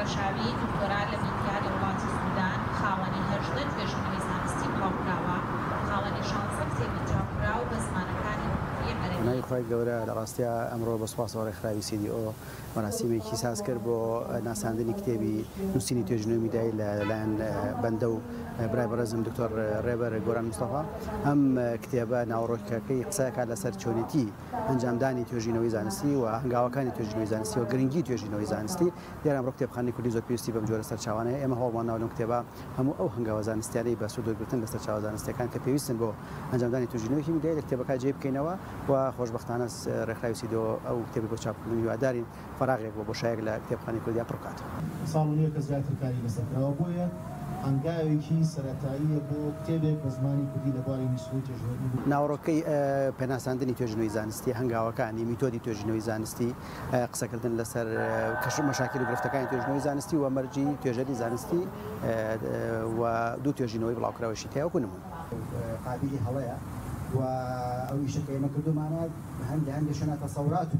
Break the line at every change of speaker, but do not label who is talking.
بەشاوی، دکتۆرا لە میدیا لە وڵاتی سودان، خاوەنی 18 توێژینەوەی زانستی بڵاوکراوە، خاوەنی شانزە کتێبی چاپکراو بە زمانەکانی کوردی، عەرەبی.
ناوی خوای گەورە لە ڕاستیا ئەمڕۆ بە سوپاسەوە ڕێکخراوی سی دی ئۆ مەراسیمێکی ساز کرد بۆ ناساندنی کتێبی نووسینی توێژینەوەی میدیایی لە لایەن بەندە و برای بەڕێزم دکتۆر ڕێبەر گۆران مستەفا. ئەم کتێبە ناوەڕۆکەکەی قسە ئەکات لەسەر چۆنێتی ئەنجامدانی توێژینەوەی زانستی و هەنگاوەکانی توێژینەوەی زانستی و گرنگی توێژینەوەی زانستی. دیارە ئەمڕۆ کتێبخانەی کوردی زۆر پێویستی بەم جۆرە سەرچاوانە هەیە. ئێمە هەوڵمان داوە لەم کتێبە هەموو ئەو هەنگاوە زانستیانەی بە سوود وەرگرتن لە سەرچاوە زانستییەکان کە پێویستن بۆ ئەنجامدانی توێژینەوەیەکی میدیایی لە کتێبەکە جێی بکەینەوە و خۆشبەختانە ڕێکخراوی سیدۆ ئەو کتێبەی بۆ چاپکردن هیوادارین فەراغێک بۆ بۆشایەک لە کتێبخانەی کوردیا پڕ بکاتەوە.
ساڵ و نیوێکە زیاتر کاری لەسەر کراوە، بۆیە هەنگاوێکی سەرەتاییە بۆ کتێبێک بە زمانی کوردی لە بواری نووسین و توێژینەوەی.
ناوەڕۆکەی پێناساندنی توێژینەوەی زانستی، هەنگاوەکانی، میتۆدی توێژینەوەی زانستی، قسەکردن لەسەر کەش و مەشاکیل و گرفتەکانی توێژینەوەی زانستی و مەرجی توێژەری زانستی و دوو توێژینەوەی بڵاوکراوەشی تیا وەکو نموونە. قابیلی هەڵەیە و ئەو ئیشە کە ئێمە کردوومانە هەندێ هەندێ شوێنە تەسەورات و